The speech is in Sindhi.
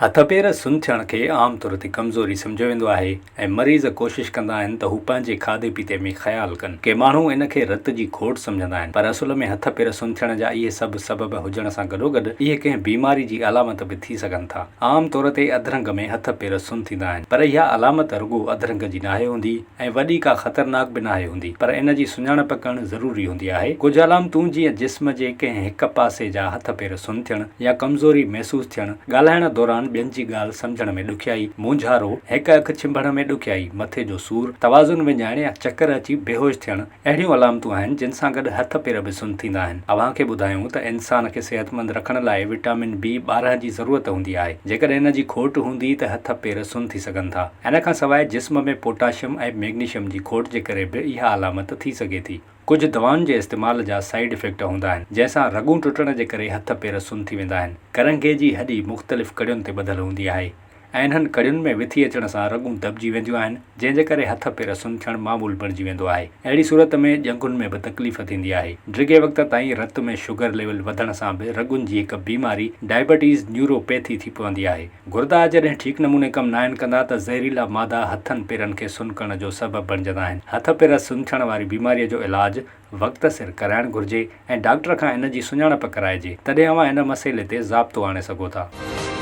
هٿ پير سن ٿيڻ کي عام طور تي ڪمزوري سمجهيو ويندو آهي ۽ مريض ڪوشش ڪندا آهن ته هو پنهنجي کاڌي پيتي ۾ خيال ڪن. ڪي ماڻهو ان کي رت جي کوٽ سمجهندا آهن پر اصل ۾ هٿ پير سن ٿيڻ جا اهي سڀ سبب هجڻ سان گڏوگڏ اهي ڪنهن بيماري جي علامت به ٿي سگهن ٿا. عام طور تي اڌرنگ ۾ هٿ پير سن ٿيندا آهن پر اها علامت رڳو اڌرنگ جي ناهي هوندي ۽ وڏي ڪا خطرناڪ به ناهي هوندي پر ان جي سڃاڻپ ڪرڻ ضروري هوندي آهي. ڪجهه علامتون جيئن جسم جي ڪنهن هڪ پاسي جا هٿ پير سن ٿيڻ يا ڪمزوري محسوس ٿيڻ، ڳالهائڻ دوران ٻين جي ڳالهه سمجهڻ ۾ ڏکيائي، مونجهارو، هڪ اک ڇنڀڻ ۾ ڏکيائي، مٿي جو سور، توازن وڃائڻ يا چڪر اچي بيهوش ٿيڻ اهڙيون علامتون آهن جن سان گڏ هٿ پير به سن ٿيندا آهن. اوهان کي ٻڌايون ته انسان کي صحتمند رکڻ لاء وٽامن بي 12 جي ضرورت هوندي آهي. جيڪڏهن ان جي کوٽ هوندي ته هٿ پير سن ٿي سگهن ٿا. ان کان سواء جسم ۾ پوٽاشيم ۽ ميگنيشيم جي کوٽ جي ڪري به اها علامت ٿي سگهي ٿي. ڪجهه دوائن جي استعمال جا سائيڊ افيڪٽ هوندا آهن، جنهن سان رڳون ٽٽڻ جي ڪري هٿ پير سن ٿي ويندا آهن. ڪرنگهي جي هڏي مختلف ڪڙين تي ٻڌل هوندي آهي ۽ انهن ڪڙين ۾ وٿي اچڻ سان رڳون دٻجي وينديون آهن، جنهن جي ڪري هٿ پير سن ٿيڻ معمول بڻجي ويندو آهي. اهڙي صورت ۾ ڄنگهن ۾ به تڪليف ٿيندي آهي. ڊگهي وقت تائين رت ۾ شگر ليول وڌڻ سان به رڳن جي هڪ بيماري ڊائبٽيز نيورو پيٿي ٿي پوندي آهي. گردا جڏهن ٺيڪ نموني ڪم ناهن ڪندا ته زهريلا مادا هٿن پيرن کي سن ڪرڻ جو سبب بڻجندا آهن. هٿ پير سن ٿيڻ واري بيماريء جو علاج وقت سر ڪرائڻ گهرجي ۽ ڊاڪٽر کان ان جي سڃاڻپ ڪرائجي تڏهن اوهان ان مسئلي تي ضابطو آڻي سگهو ٿا.